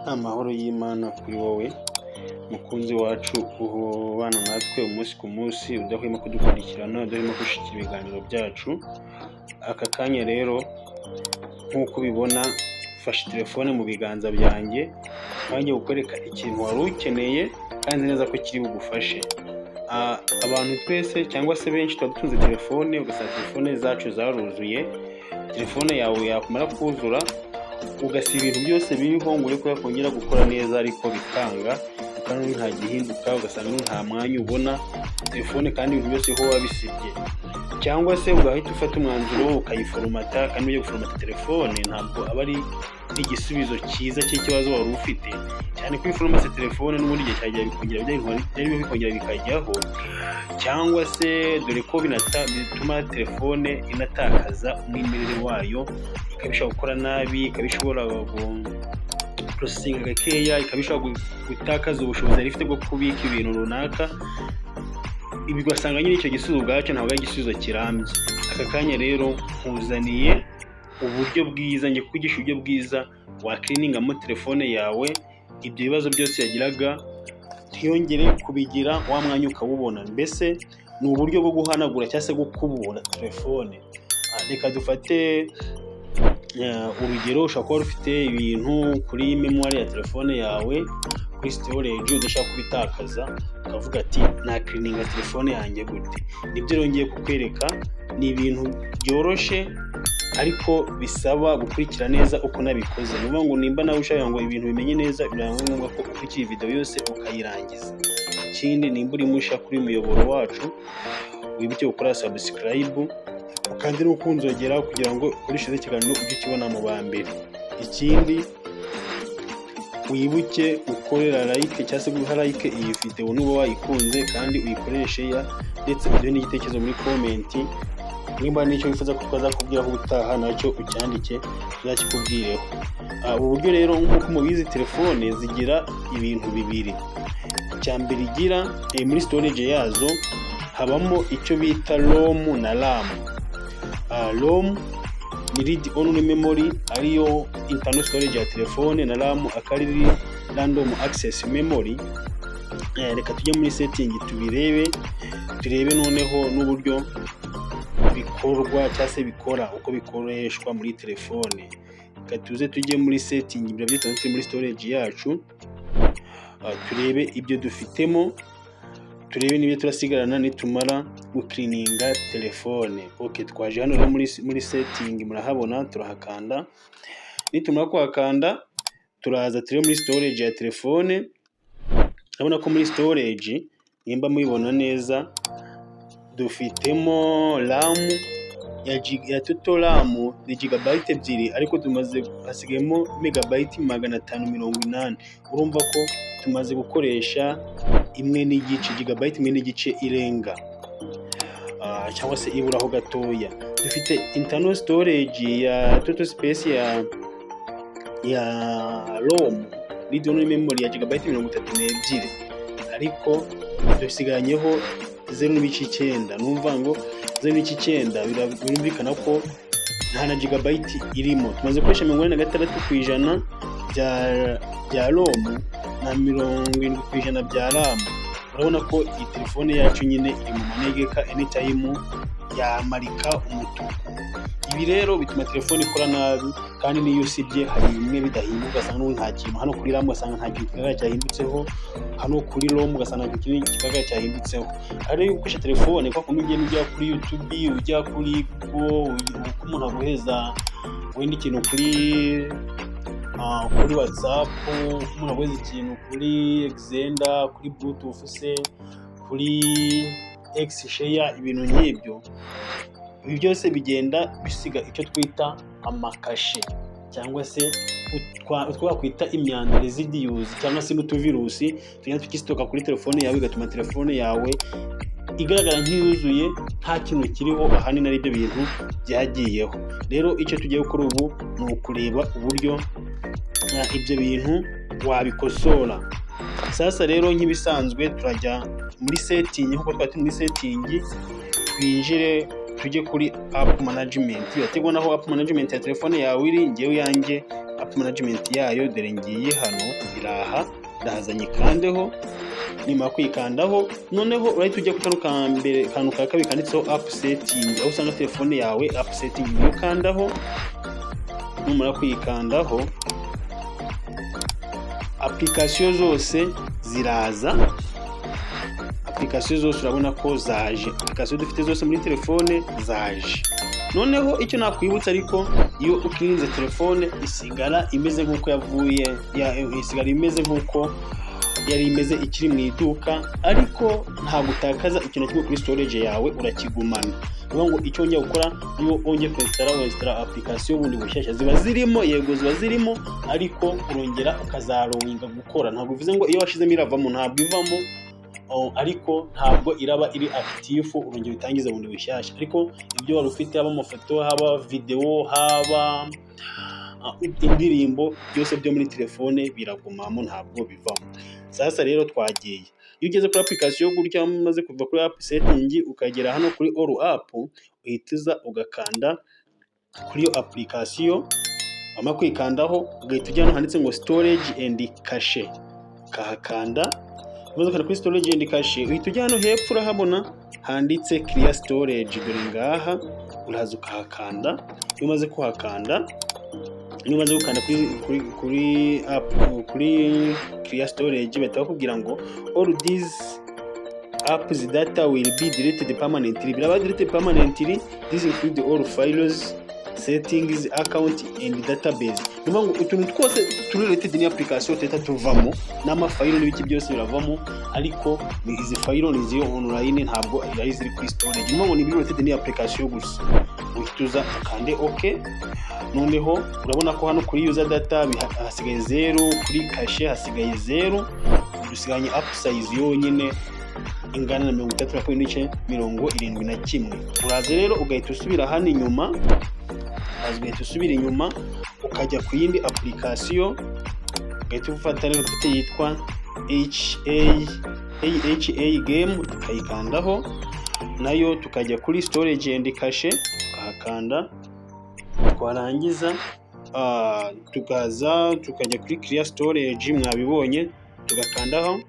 Amahoro y'Imana kuri wowe mukunzi wacu ubana natwe umunsi ku munsi, udahwema kudukurikirana, udahwema gushyigikira ibiganiro byacu. Aka kanya rero, nk'uko ubibona, mfashe telefone mu biganza byanjye, ngiye kukwereka ikintu wari ukeneye kandi nzi neza ko kiri bugufashe. Abantu twese cyangwa se benshi tuba dutunze telefone, ugasanga telefone zacu zaruzuye. Telefone yawe yakumara kuzura, ugasiba ibintu byose biriho ngo urebe ko yakongera gukora neza, ariko bikanga, kandi nta gihinduka, ugasanga nta mwanya ubona telefone kandi ibintu byose uriho wabisibye, cyangwa se ugahita ufata umwanzuro ukayiforomata. Kandi ujya guforomata telefone ntabwo aba ari igisubizo cyiza cy'ikibazo wari ufite, cyane ko iyo uforomase telefone n'ubundi igihe cyagera bikongera byari bikongera bikajyaho, cyangwa se dore ko bituma telefone inatakaza umwimerere wayo, ikaba ishobora gukora nabi, ikaba ishobora processinga gakeya, ikaba ishobora gutakaza ubushobozi yari ifite bwo kubika ibintu runaka. Ibi ugasanga nyine icyo gisubizo ubwacyo ntabwo ari igisubizo kirambye. Aka kanya rero nkuzaniye uburyo bwiza, ngiye kukwigisha uburyo bwiza wacleaningamo telefone yawe, ibyo bibazo byose yagiraga ntiyongere kubigira, wa mwanya ukawubona. Mbese ni uburyo bwo guhanagura cyangwa se gukubura telefone. Reka dufate urugero: ushobora kuba ufite ibintu kuri mémoire ya telefone yawe, kuri storage, udashaka kubitakaza, ukavuga ati: "Nacleaninga telefone yanjye gute?" Nibyo rero ngiye kukwereka. Ni ibintu byoroshye ariko bisaba gukurikira neza uko nabikoze. Ni ukuvuga ngo nimba nawe ushaka ngo ibintu bimenye neza, biraba ngombwa ko ukurikira iyi video yose ukayirangiza. Ikindi, nimba uri mushya kuri uyu muyoboro wacu, wibuke gukora subscribe, ukande no kunzogera kugira ngo ukoreshe ikiganiro ujye ukibona mu ba mbere. Ikindi, wibuke gukorera like cyangwa se guha like iyi video niba wayikunze, kandi uyikorere share, ndetse uduhe n'igitekerezo muri comment. Nimba n'icyo wifuza ko twazakubwiraho ubutaha, nacyo ucyandike tuzakikubwireho. Ubu buryo rero, nk'uko mubizi, telefone zigira ibintu bibiri. Icya mbere igira, muri storage yazo habamo icyo bita ROM na RAM. ROM ni read only memory, ariyo internal storage ya telefone, na RAM akaba ari random access memory. Reka tujye muri setting tubirebe, turebe noneho n'uburyo bikorwa cyangwa se bikora, uko bikoreshwa muri telefone. Reka tuze tujye muri setting, ibyo byose turi muri storage yacu, turebe ibyo dufitemo, turebe n'ibyo turasigarana nitumara gucleaninga telefone. Ok, twaje hano rero muri setting, murahabona, turahakanda. Nitumara kuhakanda, turaza turebe muri storage ya telefone. Urabona ko muri storage, nimba mubibona neza, dufitemo RAM ya total RAM ni gigabyte 2, ariko tumaze hasigayemo megabyte 580. Urumva ko tumaze gukoresha 1.5 gigabyte, 1.5 irenga cyangwa se iburaho gatoya. Dufite internal storage ya total space ya ROM, read only memory, ya gigabyte 32, ariko dusigaranyeho 0.9. Ni ukuvuga ngo 0.9, birumvikana ko nta na gigabyte irimo. Tumaze gukoresha 46% bya ROM na 70% bya RAM. Urabona ko iyi telefone yacu nyine iri mu manegeka, anytime yamarika umutuku. Ibi rero bituma telefone ikora nabi, kandi n'iyo usibye hari bimwe bidahinduka, ugasanga n'ubu nta kintu. Hano kuri RAM ugasanga nta kintu kigaragara cyahindutseho, hano kuri ROM ugasanga nta kintu kinini kigaragara cyahindutseho. Rero iyo ukoresha telefone kwa kundi ugenda ujya kuri YouTube, ujya kuri Google, uko umuntu aguheza wenda ikintu kuri WhatsApp, uko umuntu aguheza ikintu kuri Xender, kuri Bluetooth se, kuri X-Share, ibintu nk'ibyo, ibi byose bigenda bisiga icyo twita amacache, cyangwa se utwo wakwita imyanda, residues, cyangwa se n'utuvirusi tugenda tukistocka kuri telefone yawe, bigatuma telefone yawe igaragara nk'iyuzuye nta kintu kiriho, ahanini ari byo bintu byagiyeho. Rero icyo tugiye gukora ubu ni ukureba uburyo ibyo bintu wabikosora. Sasa rero, nk'ibisanzwe, turajya muri setting nk'uko twari turi muri setting, twinjire tujye kuri app management. Biraterwa n'aho app management ya telefone yawe iri. Ngewe yanjye app App management yayo dore ngiyi hano, iraha, ndahaza nyikandeho. Nimara kuyikandaho, noneho urahita ujya ku kantu ka mbere, kantu ka kabiri kanditseho app setting, aho usanga telefone yawe. App setting niyo ukandaho. Numara kuyikandaho, application zose ziraza. Application zose urabona ko zaje, application dufite zose muri telefone zaje. Noneho icyo nakwibutsa ariko, iyo ukirinze telefone isigara imeze nk'uko yavuye, isigara imeze nk'uko yari imeze ikiri mu iduka, ariko ntabwo utakaza ikintu na kimwe kuri storage yawe, urakigumana. Ni ngo icyo wongera gukora iyo wongeye kwinstalla, winstalla application bundi bushyashya, ziba zirimo, yego ziba zirimo, ariko urongera ukazaronga gukora. Ntabwo bivuze ngo iyo washizemo iravamo, ntabwo ivamo. Oh, ariko ntabwo iraba iri active, urongera utangiza bundi bushyashya. Ariko ibyo wari ufite, haba amafoto, haba video, haba indirimbo, byose byo muri telefone biragumamo, ntabwo bivamo. Sasa rero twagiye. Iyo ugeze kuri application gutya, umaze kuva kuri app setting ukagera hano kuri all app, uhita uza ugakanda kuri iyo application. Wamara kwikandaho, ugahita ujya hano handitse ngo storage and cache, ukahakanda. Umaze gukanda kuri storage and cache, uhita ujya hano hepfo, urahabona handitse clear storage, dore ngaha, uraza ukahakanda. Iyo umaze kuhakanda, iyo umaze gukanda kuri app, kuri clear storage, bahita bakubwira ngo all these apps data will be deleted permanently, biraba deleted permanently. This include all files, settings, account and database. Ni ukuvuga ngo utuntu twose turi related ni application tuhita tuvamo, n'amafayilo n'ibiki byose biravamo, ariko ni izi fayilo ni iziri online, ntabwo ari iziri kuri storage. Ni ukuvuga ngo ni ibiri related ni application gusa. Uhita uza ukande OK. Noneho urabona ko hano kuri user data hasigaye 0, kuri cache hasigaye 0, dusigaranye app size yonyine ingana na 32.71. Uraza rero ugahita usubira hano inyuma, uraza ugahita usubira inyuma ukajya ku yindi application, ugahita ufata rero dufite yitwa HA AHA game, tukayikandaho nayo, tukajya kuri storage and cache, tukahakanda. Twarangiza tukaza tukajya kuri clear storage, mwabibonye, tugakandaho.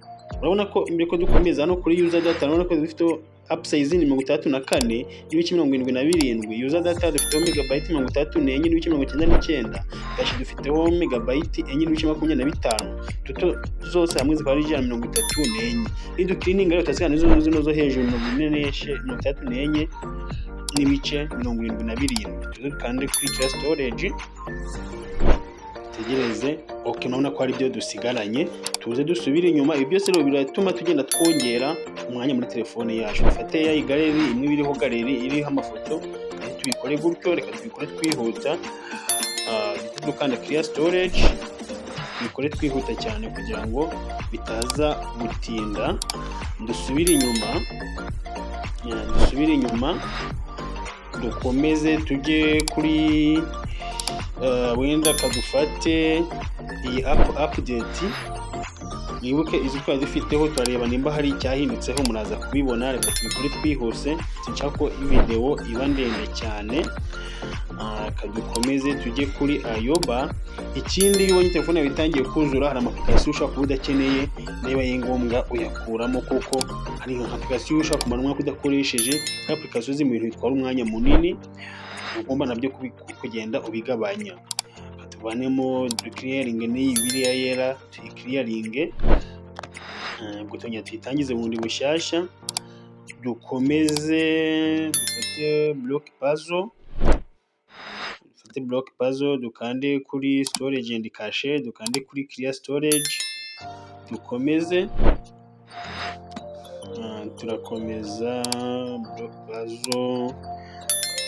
Urabona ko mbere ko dukomeza hano kuri user data, urabona ko dufite app size ni 64.77. User data dufiteho megabyte 64.99, cache dufiteho megabyte 4.25, total zose hamwe zikaba ari 134. Niducleaninga rero, turasigana n'izo zino zo hejuru, 64.77. Tuze dukande kuri clear storage, dutegereze. OK, murabona ko hari ibyo dusigaranye. Tuze dusubire inyuma. Ibi byose rero biratuma tugenda twongera umwanya muri telefone yacu. Dufate ya gallery imwe iriho gallery iriho amafoto, tubikore gutyo. Reka tubikore twihuta, dukanda clear storage, tubikore twihuta cyane kugira ngo bitaza gutinda. Dusubire inyuma, dusubire inyuma, dukomeze tujye kuri wenda kadufate iyi app update. Mwibuke izo twari dufiteho, turareba nimba hari icyahindutseho, muraza kubibona. Reka tubikore twihuse, sinshaka ko video iba ndende cyane. Reka dukomeze tujye kuri ayoba. Ikindi, iyo ubonye telefone yawe itangiye kuzura, hari ama application ushobora kuba udakeneye, niba ari ngombwa uyakuramo, kuko hari nka application ushobora kumara umwaka udakoresheje. Nka application ziri mu bintu bitwara umwanya munini, ugomba nabyo kugenda ubigabanya. Tuvanemo, duclearinge n'iyi biriya yera, tuyiclearinge, ubwo tongera tuyitangize bundi bushyashya. Dukomeze dufate block puzzle, dufate block puzzle, dukande kuri storage and cache, dukande kuri clear storage, dukomeze. Turakomeza block puzzle,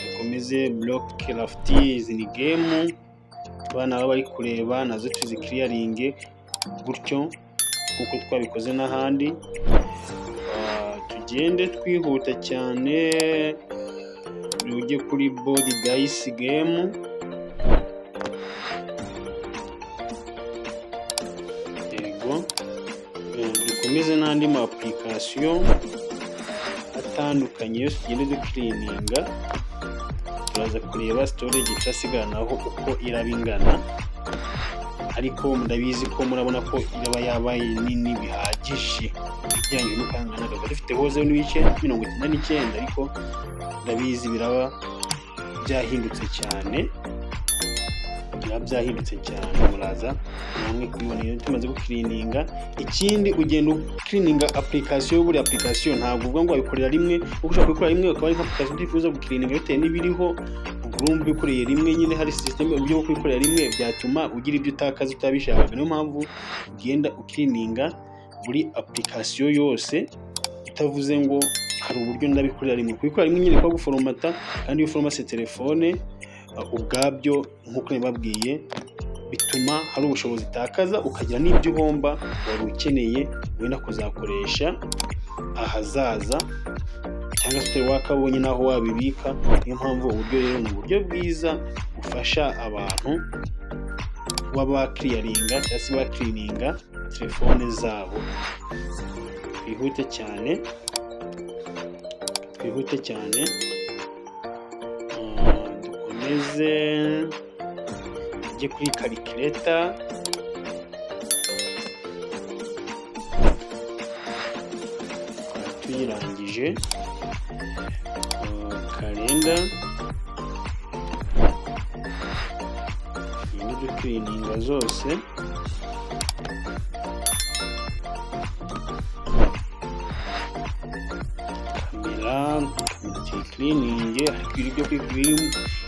dukomeze block craft. Izi ni game abana baba bari kureba, nazo tuziclearinge gutyo nk'uko twabikoze n'ahandi. Tugende twihuta cyane, tujye kuri board dice game. Yego, dukomeze n'andi ma application atandukanye yose tugende ducleaninga. Turaza kureba storage itasigara naho uko iraba ingana. Ariko ndabizi ko murabona ko iraba yabaye nini bihagije ugereranyije n'uko yanganaga. Twari dufiteho 0.99, ariko ndabizi biraba byahindutse cyane, biraba byahindutse cyane. Muraza namwe kubibona iyo tumaze gucleaninga. Ikindi, ugenda ucleaninga application. Buri application ntabwo uvuga ngo wabikorera rimwe, kuko ushobora kubikorera rimwe ukaba ari nka application utifuza gucleaninga bitewe n'ibiriho. Urumva ubikoreye rimwe nyine, hari system, uburyo bwo kubikorera rimwe byatuma ugira ibyo utakaza utabishakaga. Niyo mpamvu ugenda ucleaninga buri application yose, utavuze ngo hari uburyo ndabikorera rimwe. Kubikorera rimwe nyine kuba guforomata, kandi iyo uforomase telefone ubwabyo, nk'uko nabibabwiye, bituma hari ubushobozi utakaza, ukagira n'ibyo uhomba wari ukeneye wenda kuzakoresha ahazaza, cyangwa se utari wakabonye n'aho wabibika. Niyo mpamvu uburyo rero ni uburyo bwiza bufasha abantu kuba baclearinga cyangwa se bacleaninga telefone zabo. Twihute cyane, twihute cyane, dukomeze tujye kuri calculator. Tuyirangije calendar, tugende ducleaninga zose. Camera, tuyicleaninge, ariko ibyo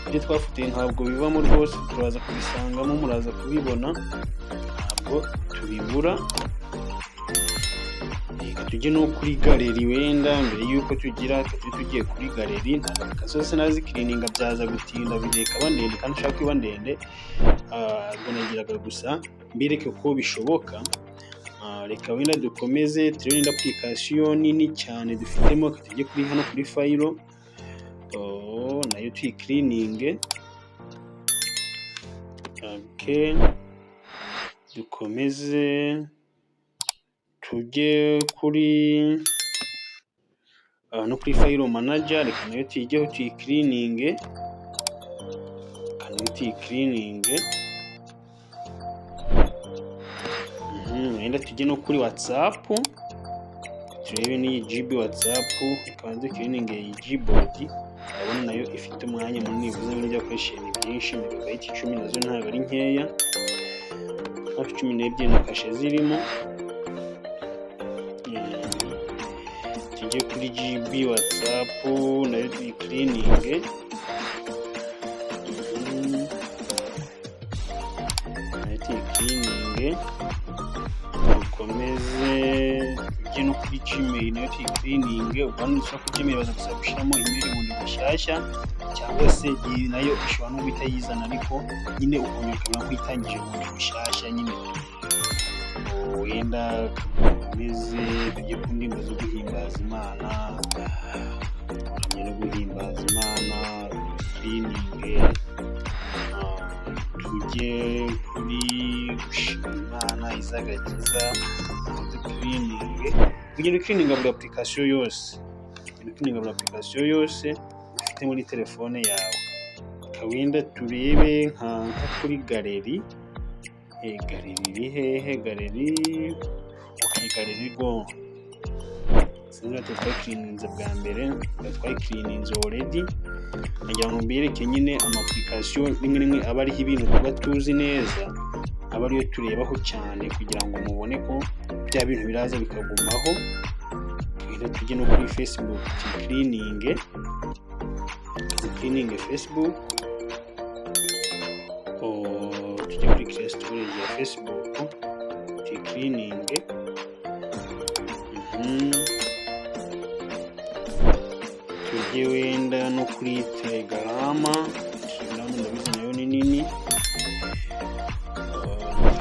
ibyo twafotoye ntabwo bivamo rwose, turaza kubisangamo, muraza kubibona, ntabwo tubibura. Reka tujye no kuri gallery wenda mbere y'uko tugira, tube tugiye kuri gallery. Ntabwo application zose nazicleaninga, byaza gutinda, video ikaba ndende kandi ushaka iba ndende. Ubwo nagiraga gusa mbereke ko bishoboka. Reka wenda dukomeze turebe indi application nini cyane dufitemo. Reka tujye kuri hano kuri file, nayo tuyicleaninge. Okay, dukomeze tujye kuri no kuri file manager, reka nayo tuyijyeho tuyicleaninge, reka nayo tuyicleaninge. Wenda tujye no kuri WhatsApp, turebe n'iyi GB WhatsApp. Reka ducleaninge iyi Gboard, urabona nayo ifite umwanya munini, bivuze ngo ibyo yakoresheje ni byinshi. Megabyte 10 nazo ntabwo ari nkeya, hafi 12 na cache zirimo. Tujye kuri GB WhatsApp nayo tuyicleaninge. Nayo tuyicleaninge. Dukomeze tujye no kuri Gmail, nayo tuyicleaninge. Ubwo hano dushobora kuri Gmail, baza gusaba gushyiramo email bundi bushyashya, cyangwa se iyi nayo ishobora no guhita yizana, ariko nyine ukongera ukabona nk'uyitangije bundi bushyashya nyine. Wenda dukomeze tujye ku ndirimbo zo guhimbaza Imana, kuramya no guhimbaza Imana, cleaninge. Tujye kuri gushima Imana iz'agakiza, ducleaninge. Ugenda ucleaninga buri application yose, ugenda ucleaninga buri application yose ufite muri telefone yawe. Wenda turebe nka kuri gallery. Gallery iri hehe? Gallery, okay, gallery go sinzi niba twayicleaninze bwa mbere, twayicleaninze already. Nagira ngo mbereke nyine ama application rimwe rimwe aba ariho ibintu tuba tuzi neza, aba ariyo turebaho cyane kugira ngo mubone ko bya bintu biraza bikagumaho. Wenda tujye no kuri Facebook tuyicleaninge, ducleaninge Facebook. Tujye kuri clear storage ya Facebook tuyicleaninge. Tujye wenda no kuri Telegram. Telegram ndabizi nayo ni nini,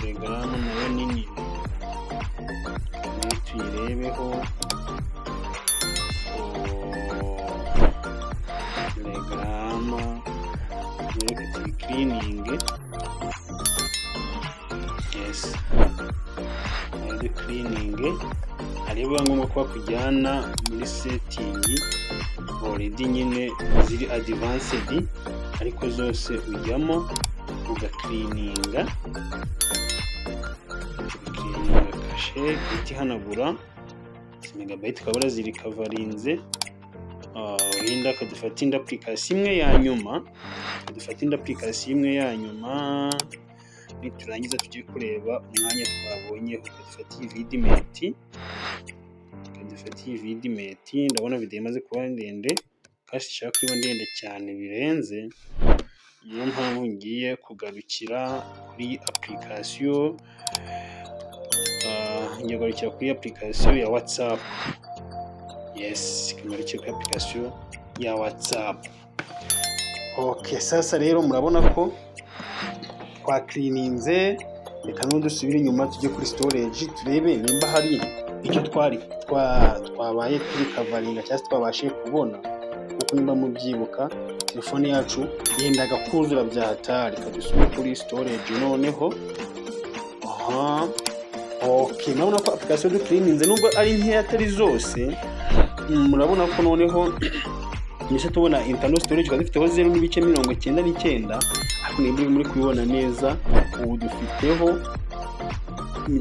Telegram nayo ni nini, nayo tuyirebeho. Telegram reka tuyicleaninge. Yes, nayo ducleaninge. Hari biba ngombwa ko bakujyana muri setting already nyine ziri advanced, ariko zose ujyamo ugacleaninga. Check, ihita ihanagura izi megabyte, ukaba urazirecoverinze. Wenda akadufata indi application imwe ya nyuma, dufate indi application imwe ya nyuma, niturangiza tujye kureba umwanya twabonye. Dufate iyi VidMate, dufate iyi VidMate. Ndabona video imaze kuba ndende kandi sinshaka ko iba ndende cyane birenze, niyo mpamvu ngiye kugarukira kuri application, ngiye kugarukira kuri application ya WhatsApp. Yes, ngarukire kuri application ya WhatsApp. Okay, sasa rero murabona ko twacleaninze. Reka n'ubundi dusubire inyuma tujye kuri storage, turebe nimba hari icyo twari twabaye turecoveringa cyangwa se twabashije kubona, kuko nimba mubyibuka telefone yacu yendaga kuzura bya hatari. Reka dusubire kuri storage noneho. Aha, okay, murabona ko application ducleaninze, nubwo ari nkeya atari zose, murabona ko noneho mbese tubona internal storage twari dufiteho 0.99, ariko nimba muri kubibona neza, ubu dufiteho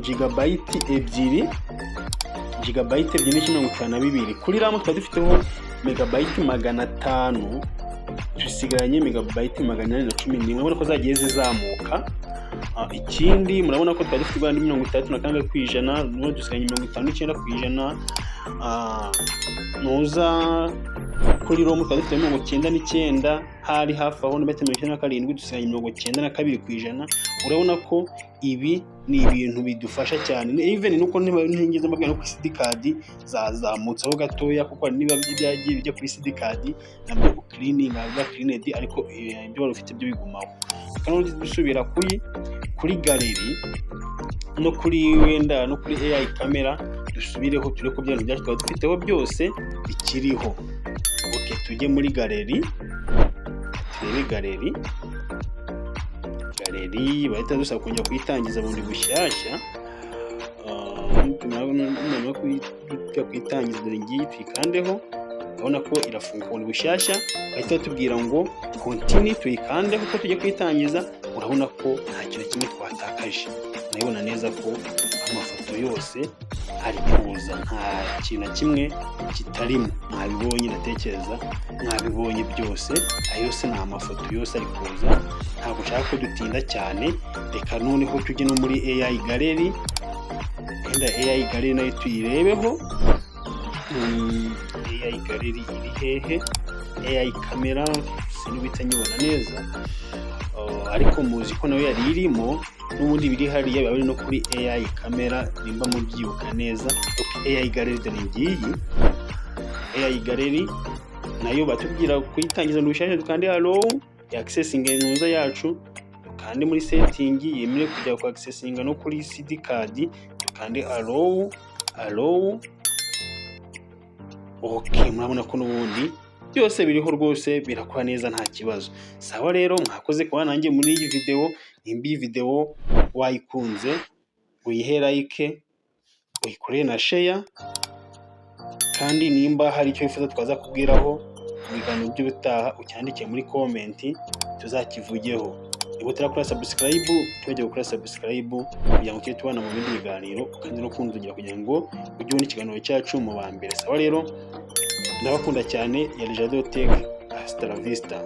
gigabyte 2, gigabyte 2.52. Kuri RAM twari dufiteho megabyte 500, dusigaranye megabyte 811. Murabona ko zagiye zizamuka. Ikindi murabona ko twari dufite ibara 61%, n'ubu dusigaranye 59%. Nuza kuri ROM twari dufite 99, hari hafi aho na 97, dusigaranye 92%. Urabona ko ibi ni ibintu bidufasha cyane, even nuko ntigeze mbabwira no kuri SD card zazamutseho gatoya, kuko hari niba byagiye bijya kuri SD card nabyo ucleaning biba cleaned, ariko ibyo wari ufite byo bigumaho. Reka noneho dusubira kuri gallery no kuri wenda no kuri AI camera, dusubireho turebe ko bya bintu byacu twari dufiteho byose bikiriho. Okay, tujye muri gallery, turebe gallery. Gallery bahita dusaba kongera kuyitangiza bundi bushyashya. Nitumara kuyitangiza, dore ngiyi, tuyikandeho. Urabona ko irafunguka bundi bushyashya, bahita batubwira ngo continue, tuyikandeho ko tujya kuyitangiza. Urabona ko nta kintu kimwe twatakaje, urabibona neza ko amafoto yose ari kuza, nta kintu na kimwe kitarimo. Mwabibonye, ndatekereza mwabibonye byose, ayo yose ni amafoto, yose ari kuza. Ntabwo nshaka ko dutinda cyane, reka noneho tujye no muri AI gallery. Wenda AI gallery nayo tuyirebeho. AI gallery iri hehe? AI camera sinubita nyibona neza. Ariko muzi ko nayo yari irimo n'ubundi, biri hariya, biba biri no kuri AI camera nimba mubyibuka neza. Okay, AI gallery dore ngiyi. AI gallery nayo batubwira kuyitangiza mu bushyashya, dukande allow ya accessing ntuza yacu, dukande muri setting yemere kujya ku accessinga no kuri SD card, dukande allow, allow. Okay, murabona ko n'ubundi byose biriho rwose, birakora neza, nta kibazo. Sawa rero, mwakoze kuba nanjye muri iyi video. Nimba iyi video wayikunze, uyihe like, uyikorere na share, kandi nimba hari icyo wifuza twaza kubwiraho mu biganiro by'ubutaha, ucyandike muri comment tuzakivugeho. Niba utarakora subscribe, tujye gukora subscribe kugira ngo tujye tubana mu bindi biganiro, kandi no kunzogera kugira ngo ujye ubona ikiganiro cyacu mu ba mbere. Sawa rero, ndabakunda cyane. Yari Jado Tech, hasta la vista.